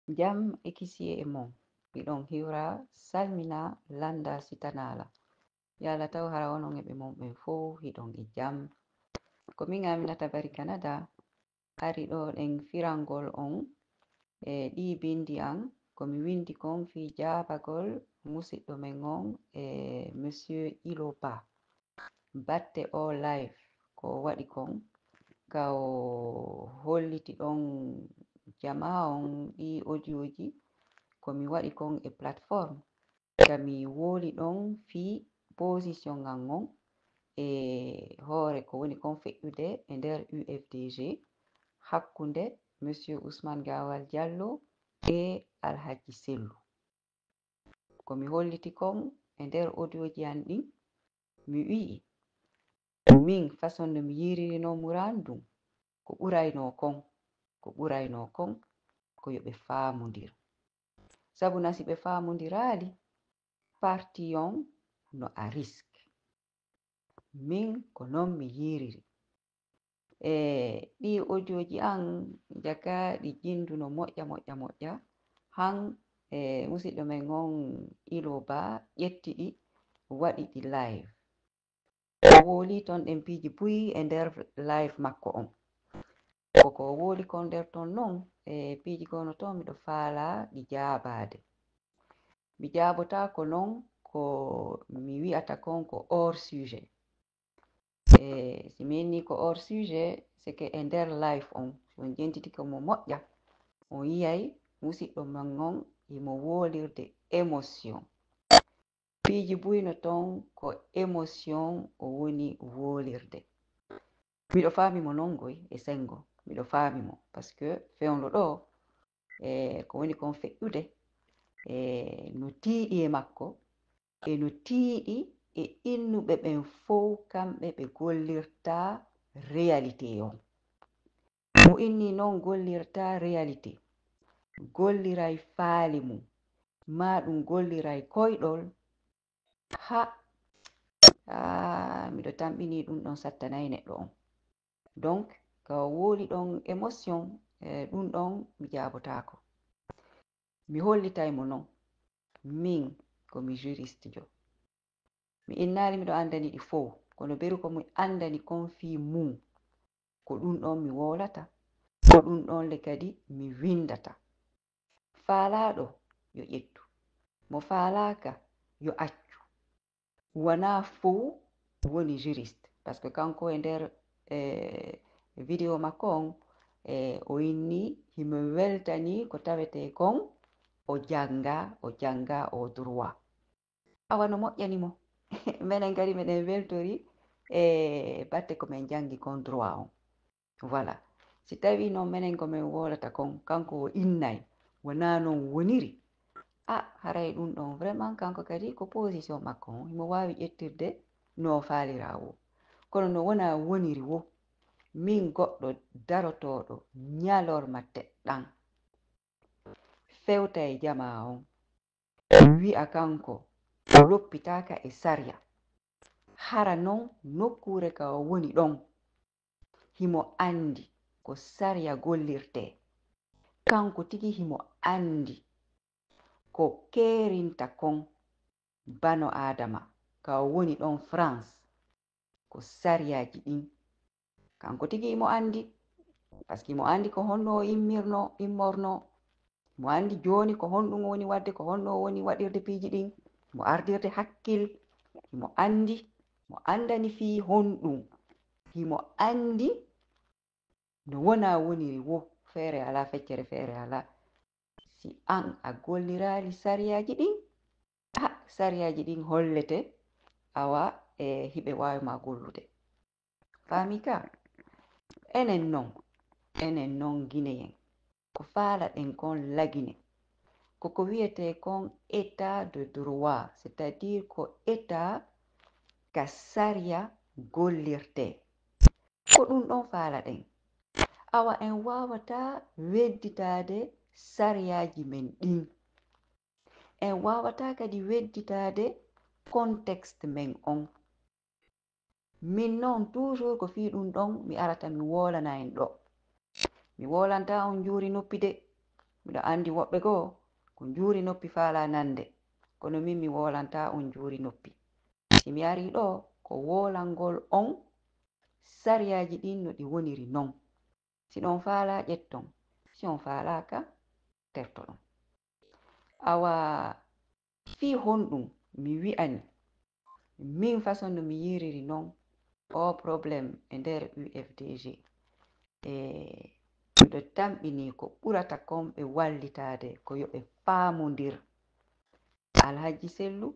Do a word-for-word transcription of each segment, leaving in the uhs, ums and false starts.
Jam e kisiyee e mon. Hiɗon hiwra, salmina, lannda, sitanala. Yalla taw hara onon e ɓe mon ɓen fow hiɗon e jam. Ko min Aminata Bari Kanada, ari ɗo ɗen firangol on e ɗii binndi an, ko mi winndi kon fii jaabagol musiɗɗo men on e Monsieur Iloba. Batte o live ko o waɗi kon, ka o holliti ɗon jamaa on ɗii audio ji, ko mi waɗi kon e plateforme, ka mi woli ɗon fii position an on e hoore ko woni kon feƴƴude e nder U F D G hakkunde Monsieur Ousmane Gawal Diallo e Alhaji Sellu. Ko mi holliti kon e nder audio ji an ɗin, mi wi'i, min façon no mi yiiririnoo muradu ndun, ko ɓuraynoo kon, ko ɓuraynoo kon, ko yo ɓe faamondir. Sabu na si ɓe faamondiraali, parti on no à risque. Min ko non mi yiiriri. E ɗii audio ji an, jaka ɗi jinndu no moƴƴa, moƴƴa, moƴƴa. Han, e, musiɗɗo men on Iloba ƴetti ɗi, waɗi ɗi live. O woli ton ɗen piiji buy e nder live makko on. Ko ko o woli kon nder ton non, e piiji goo no ton miɗo faala ɗi jaabaade. Mi jaabotaako non ko mi wi'ata kon ko hors sujet. E si mi inni ko hors sujet, c'est que e nder live on, si on jentitike mo moƴƴa, on yi'ay musiɗɗo men on himo wolirde émotion. Piiji buy no ton ko émotion o woni wolirde. Miɗo faami mo non goy e sengo, miɗo faami mo, parce que fewndo ɗo, e ko woni kon feƴƴude, e no tiiɗi e makko, e no tiiɗi e innuɓe ɓen fow, kamɓe ɓe gollirta réalité on. Mo inni non gollirta réalité, golliray faali mum, maa ɗum golliray koyɗol, ha, ah, miɗo tamɓini ɗum ɗon sattanay neɗɗo on. Donc, ka o woli ɗon émotion, eh, ɗum ɗon mi jaabotaako. Mi hollitay mo non, min ko mi juriste jo. Mi innaali miɗo anndani ɗi fow, kono beru ko mi anndani kon fii mum. Ko ɗum ɗon mi wowlata, ko ɗum ɗon le kadi mi winndata. Faalaaɗo yo ƴettu, mo faalaaka yo accu. Wanaa fow woni juriste, parce que kanko e nder, eh, vidéo makko on, eh, o inni himo weltani ko tawetee kon o jannga, o jannga o droit. Awa no moƴƴani mo. Menen kadi meɗen weltori e batte ko men janngi kon droit on. Voilà. Si tawi non menen ko men wolata kon, kanko o innay, wanaa non woniri. A, haray ɗum ɗon vraiment kanko kadi ko position makko on, himo waawi ƴettirde no o faalira wo. Kono no wonaa woniri wo, min goɗɗo darotooɗo ñalorma teɗɗan, fewta e jamaa on, wi'a kanko o loppitaaka e sariya. Hara non nokkuure ka o woni ɗon, himo anndi ko sariya gollirtee. Kanko tigi himo anndi ko keerinta kon bano Aadama ka o woni ɗon France, ko sariyaaji ɗin. Kanko tigi himo anndi, parce que himo anndi ko honno o immirno, immorno. Himo anndi jooni ko honɗum o woni waɗde, ko honno o woni waɗirde piiji ɗin. Himo ardirde hakkil, himo anndi, mo anndani fii honɗum. Himo anndi no wonaa woniri wo, feere alaa, feccere feere alaa. Si an a golliraali sariyaaji ɗin, a, sariyaaji ɗin hollete, awa, e, hiɓe waawi ma gollude. Faami ka? Enen non, enen non Gineyen, ko faalaɗen kon Lagine, ko ko wiyetee kon état de droit, c'est-à-dire ko état ka sariya gollirtee. Ko ɗum ɗon faalaɗen. Awa en waawataa wedditaade sariyaaji men ɗin. En waawataa kadi wedditaade contexte men on. Min non toujours ko fii ɗum ɗon mi arata mi woolana en ɗo. Mi woolanta on njuuri noppi de. Miɗo anndi woɓɓe goo ko njuuri noppi faalaa nande, kono min mi woolantaa on njuuri noppi. Si mi arii ɗoo ko woolangol on sariyaaji ɗin no ɗi woniri non. Si ɗon faalaa ƴetton, si on faalaaka tertoɗon. Awa fii honɗun mi wi'ani min façon no mi yiiriri non oo problème e nder U F D G. E miɗo tamɓinii ko ɓurata kon ɓe wallitaade ko yo ɓe faamondir. Alhaji Sellu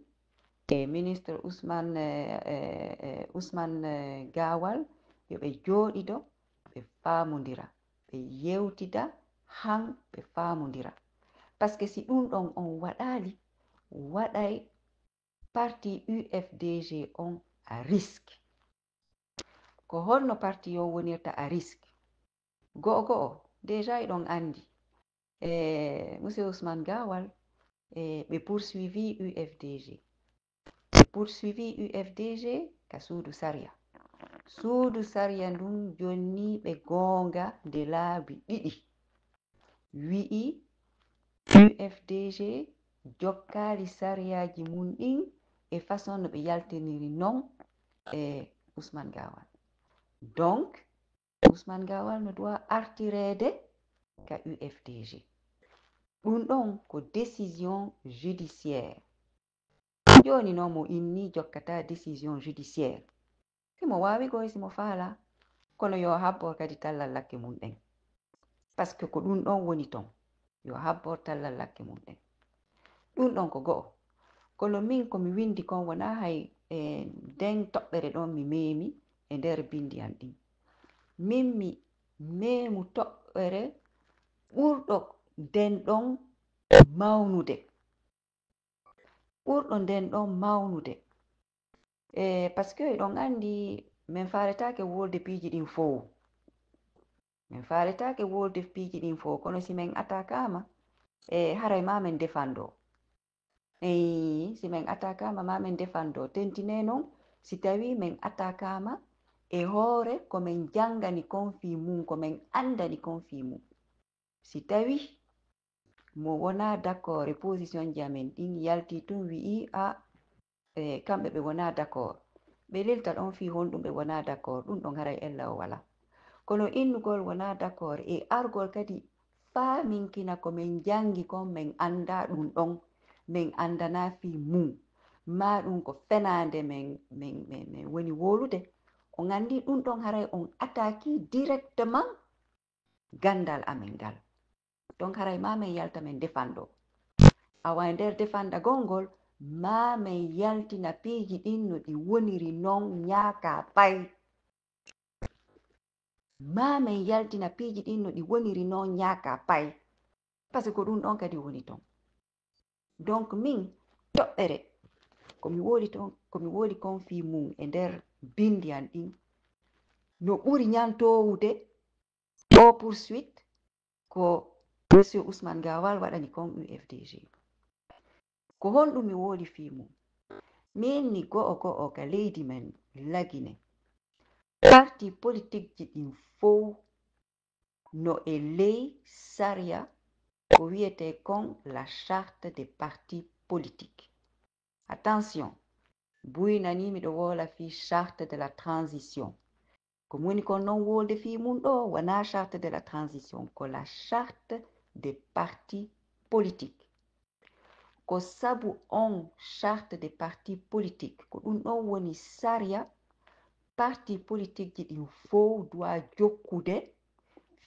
e ministre Ousmane, eh, eh, eh, Ousmane, eh, Gawal, yo ɓe jooɗido, ɓe faamondira, ɓe yewtida, han ɓe faamondira. Parce que si ɗun ɗon on waɗaali, waɗay parti U F D G on à risque. Ko honno parti on wonirta à risque? Go'o go'o, déjà hiɗon anndi. E, Monsieur Ousmane Gawal, e, ɓe poursuivi U F D G. Ɓe poursuivi U F D G ka suudu sariya. Suudu sariya ndun jonni ɓe goonga nde laabi ɗiɗi. Wi'i U F D G jokkaali sariyaaji mun ɗin e façon no ɓe yaltiniri non e Ousmane Gawal. Donc, Ousmane Gawal no doit artireede ka U F D G. Ɗun ɗon ko décision judiciaire. Jooni non mo inni jokkataa décision judiciaire. Si mo waawi goy, si mo faalaa, kono yo habbor kadi tallal lakke mun ɗen. Parce que ko ɗun ɗon woni ton. Yo habbor tallal lakke mun ɗen. Ɗun ɗon ko go'o. Kono min ko mi windi kon wonaa hay e nden toɓɓere ɗon mi meemi e nder bindi an ɗin. Min mi meemu toɓɓere ɓurɗo nden ɗon mawnude. Ɓurɗo nden ɗon mawnude. E, parce que hiɗon anndi min faaletaake wolde piiji ɗin fow. Min faaletaake wolde piiji ɗin fow, kono si min atakaama, e, haray maa min defandoo. Eey, si min atakaama maa min defandoo. Tentinee non, si tawii min atakaama e hoore ko min janngani kon fii mun, ko min anndani kon fii mun. Si tawii mo wonaa d'accord e position ji amen ɗin, yaltii tun wi'i, a, e, kamɓe ɓe wonaa d'accord. Ɓe lilta ɗon fii honɗun ɓe wonaa d'accord, ɗun ɗon haray ella o walaa. Kono innugol wonaa d'accord e argol kadi faaminkina ko min janngi kon, min anndaa ɗun ɗon, min anndanaa fii mun, maa ɗun ko fenaande min, min, min, min woni wowlude, on anndi ɗun ɗon haray on attaquii directement ganndal amen ngal. Donc haray maa min yalta min defandoo. Awa e nder defandagol ngol, maa min yaltina piiji ɗin no ɗi woniri non ñaaka pay. Maa min yaltina piiji ɗin no ɗi woniri non ñaaka pay. Parce que ko ɗun ɗon kadi woni ton. Donc min toɓɓere ko mi woodi ton, ko mi woodi kon fii mun e nder bindi an ɗin, no ɓuri ñantowude o poursuite ko Monsieur Ousmane Gawal waɗani kon U F D G. Ko honɗun mi woodi fii mun? Min ni go'o go'o ka leydi men Lagine, parti politique ji ɗin fow no e ley sariya ko wiyetee kon la charte des partis politiques. Attention, buy nanii miɗo wowla fii charte de la transition. Ko mi woni kon non wolde fii mun ɗoo, wonaa charte de la transition, ko la charte des partis politiques. Ko sabu on charte des partis politiques, ko ɗun ɗon woni sariya parti politique ji ɗin fow doit jokkude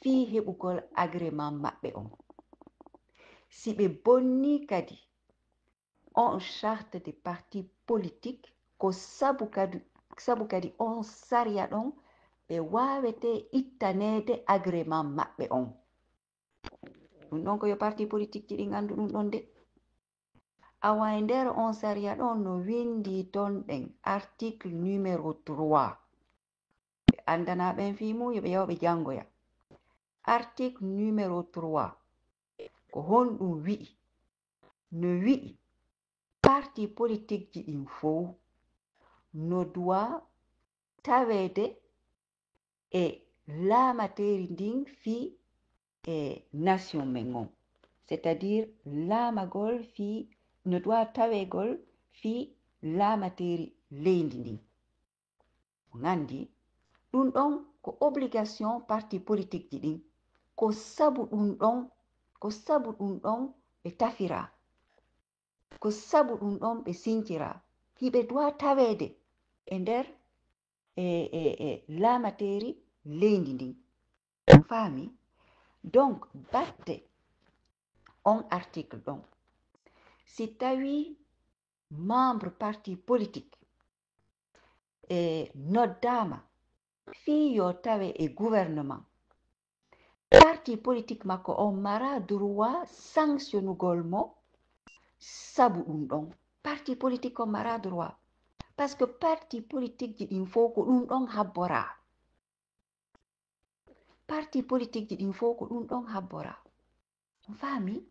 fii heɓugol agrément maɓɓe on. Si ɓe bonnii kadi on charte des partis politiques, ko sabu kadi, sabu kadi on sariya ɗon ɓe waawetee ittaneede agrément maɓɓe on. Ɗun ɗon ko yo parti politique ji ɗin anndu ɗun ɗon de. Awa e nder on sariya ɗon no windii ton ɗen article numéro trois. Ɓe anndanaa ɓen fii mun, yo ɓe yahu ɓe janngoya. Article numéro trois, ko honɗun wi'i? No wi'i parti politique ji ɗin fow no doit taweede e laamateeri ndin fii e nation men on. c'est-à-dire laamagol fii no doit taweegol fii laamateeri leydi ndin. On anndi ɗum ɗon ko obligation parti politique ji ɗin. Ko sabu ɗum ɗon, ko sabu ɗum ɗon ɓe tafiraa. Ko sabu ɗum ɗon ɓe sinciraa. Hiɓe doit taweede e nder e, e, e laamateeri leydi ndin. On faami? Donc, batte on article ɗon, si tawi membre parti politique e noddaama fii yo tawe e gouvernement, parti politique makko on mara droit sanctionugol mo sabu ɗum ɗon. Parti politique on mara droit. Parce que parti politique ji ɗin fof ko ɗum ɗon habboraa. Parti politique ji ɗin fof ko ɗum ɗon habboraa. On faami?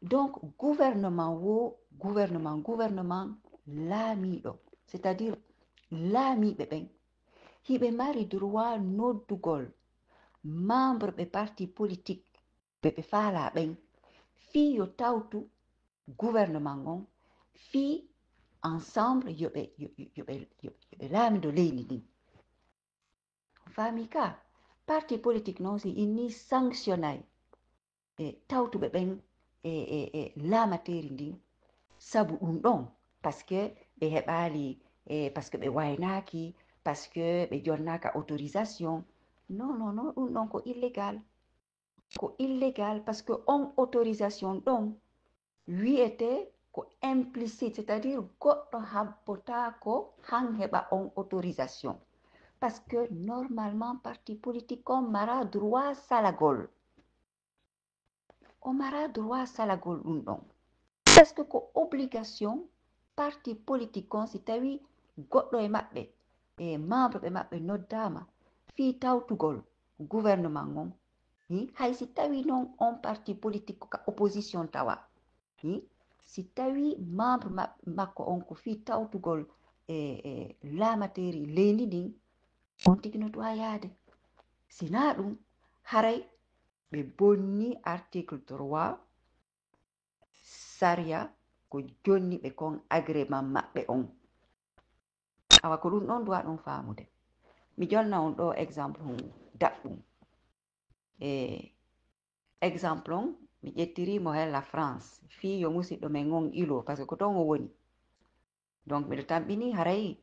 Donc, gouvernement wo, gouvernement, gouvernement laamiiɗo, c'est-à-dire laamiiɓe ɓen, hiɓe mari droit noddugol membre ɓe parti politique ɓe ɓe faalaa ɓen, fii yo tawtu gouvernement on, fii ensemble yo ɓe, yo, yo, yo ɓe, yo, yo ɓe laamindo leydi ndin. Faami ka? Parti politique non si inni sanctionay e tawtuɓe ɓen e, e, e laamateeri ndin sabu ɗum ɗon, parce que ɓe heɓaali, e, parce que ɓe waynaaki, parce que ɓe jonnaaka autorisation. Non, non, non, ɗum ɗon ko illégal. Ko illégal parce que on autorisation ɗon wiyete ko implicite, c'est-à-dire goɗɗo habbotaako han heɓa on autorisation. Parce que normalement parti politique on mara droit salagol. O mara droit salagol ɗum ɗon. Parce que ko obligation parti politique on si tawi goɗɗo e maɓɓe e membre ɓe maɓɓe noddaama fii tawtugol gouvernement on. Hi, hay si tawi non on parti politique ko ka opposition tawa. Hi, si tawi membre ma-, makko on ko fii tawtugol e, e laamateeri leydi ndin, on tigi no doit yaade. Sinaa ɗum, haray ɓe bonni article trois sariya ko jonni ɓe kon agrément maɓɓe on. Awa ko ɗum ɗon doit ɗum faamude. Mi jonna on ɗo exemple hun daɗɗum. E exemple on, mi ƴettiri mo hella France, fii yo musiɗɗo men on ilo, parce que ko ton o woni. Donc, miɗo tamɓini haray,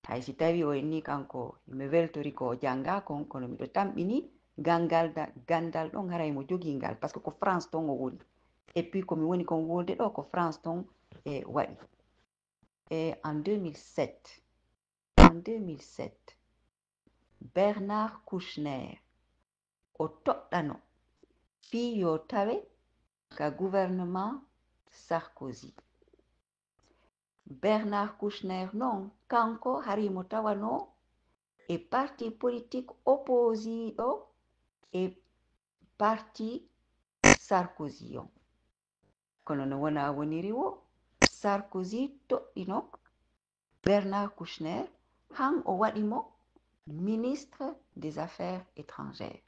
hay si tawi o inni kanko, mi weltori ko o jannga kon, kono miɗo tamɓini gangal da-, gandal ɗon haray mo jogii ngal, parce que ko France ton o woni. Et puis, ko mi woni kon wolde ɗo, ko France ton e waɗi. E en deux mille sept, en deux mille sept, Bernard Kouchner, o toɗɗano fii yo tawe ka gouvernement Sarkozy. Bernard Kouchner non, kanko hari mo tawano e parti politique opposiiɗo e parti Sarkozy on. Kono no wona woniri wo, Sarkozy toɗɗino Bernard Kouchner, han o waɗi mo ministre des Affaires étrangères.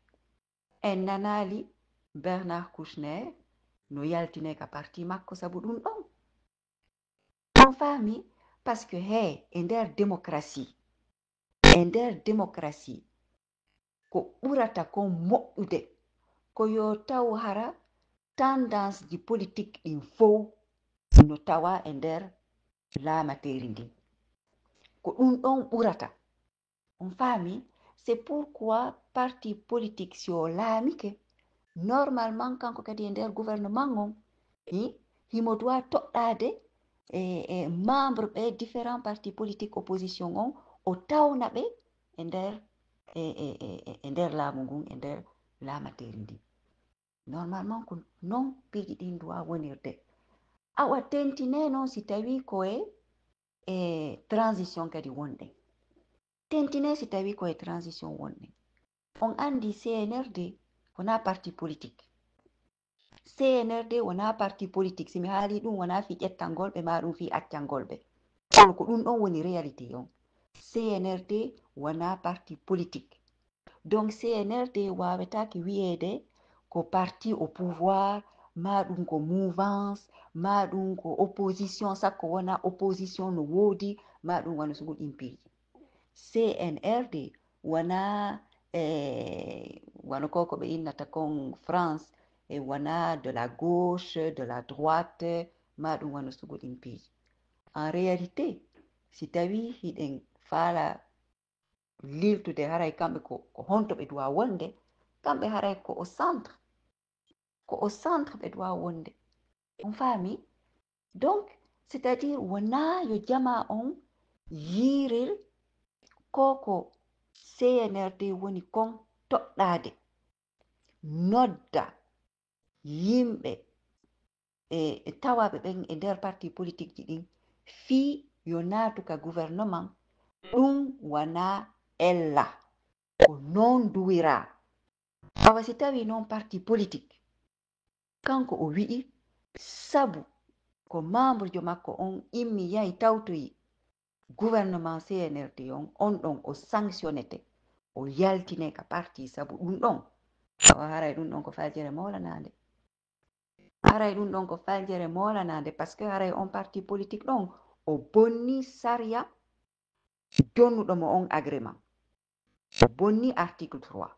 En nanaali Bernard Kouchner no yaltine ka parti makko sabu ɗum ɗon. On faami? Parce que he, e nder démocratie, e nder démocratie, ko ɓurata kon moƴƴude, ko yo taw hara tendance ji politique ɗin fow no tawa e nder laamateeri ndin. Ko ɗum ɗon ɓurata. On faami? C'est pourquoi parti politique, si o laamike, normalement, kanko kadi e nder gouvernement on, hi, himo doit toɗɗaade e, e membre ɓe différents partis politiques opposition on, o tawna ɓe e nder, e, e, e, e, e nder laamu ngun, e nder laamateeri ndin. Normalement, ko non piiji ɗin doit wonirde. Awa tentine non si tawi ko e, e transition kadi wonɗen. Tentine si tawi ko e transition wonɗen. On anndi C N R D wona parti politique. C N R D wona parti politique. Si mi haali ɗum, wona fii ƴettangol ɓe, maa ɗum fii accangol ɓe. Kono ko ɗum ɗon woni réalité on. C N R D wona parti politique. Donc, C N R D waawetaake wiyeede ko parti au pouvoir, ma ɗum ko mouvance, ma ɗum ko opposition, sakko wona opposition no woodi, ma ɗum wano sugu ɗin piiji. C N R D wona e wano ko ko ɓe innata kon France, e wona de la gauche, de la droite, ma ɗum wano sugu ɗin piiji. En réalité, si tawi hiɗen faala liltude haray kamɓe ko, ko honto ɓe duwa wonde, kamɓe haray ko au centre. Ko au centre ɓe duwa wonde. On faami? Donc, c'est-à-dire wona yo jama on yiirir ko ko C N R D woni kon toɗɗaade. Nodda yimɓe e, e tawaɓe ɓen e nder parti politique ji ɗin fii yo naatu ka gouvernement, ɗum wona ella. Ko non duwira. Awa si tawi non parti politique, kanko o wi'i sabu ko membre jo makko on immi yahi tawtoyi gouvernement C N R D on, on ɗon o sanctionnete, o yaltine ka parti sabu ɗum ɗon. Awa haray ɗum ɗon ko faljere moolanaande. Haray ɗum ɗon ko faljere moolanaande, parce que haray on parti politique ɗon o bonni sariya donnuɗo mo on agrément. O bonni article trois.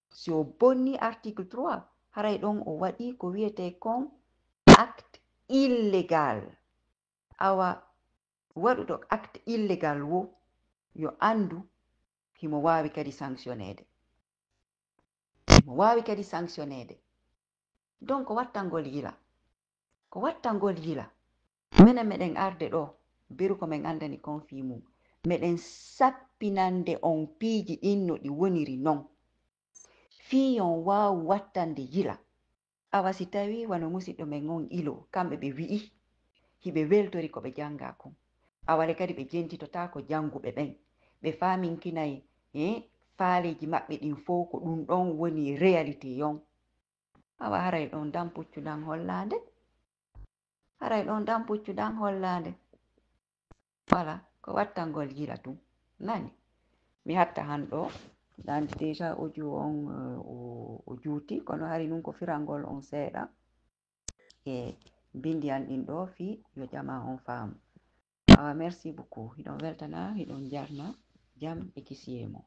Si o bonni article trois, haray ɗon o waɗi ko wiyetee kon acte illégal. Awa waɗuɗo acte illégal wo yo anndu himo waawi kadi sanctionneede. Himo waawi kadi sanctionneede. Donc ko wattangol yila. Ko wattangol yila. Minen meɗen arde ɗo, beru ko min anndani kon fii mum. Meɗen sappinande on piiji ɗin no ɗi woniri non. Fii on waawu wattande yila. Awa si tawi wano musiɗɗo men on ilo, kamɓe ɓe wi'i, hiɓe weltori ko ɓe jannga kon. Awa le kadi ɓe jentitotaako jannguɓe ɓen. Ɓe faaminkinay, eh, faaleeji maɓɓe ɗin fow ko ɗum ɗon woni réalité yon. Awa haray ɗon dan puccu dan hollaande. Haray ɗon dan puccu dan hollaande. Voilà, ko wattangol yila tun. Nani? Mi hatta han ɗo. Dan déjà audio on, eh, o, o juuti, kono hari nun ko firangol on seeɗa. E bindi an ɗin ɗo fii yo jama on faamu. Awa, merci beaucoup. Hiɗon weltana, hiɗon jarna. Jam e kisiyee mo.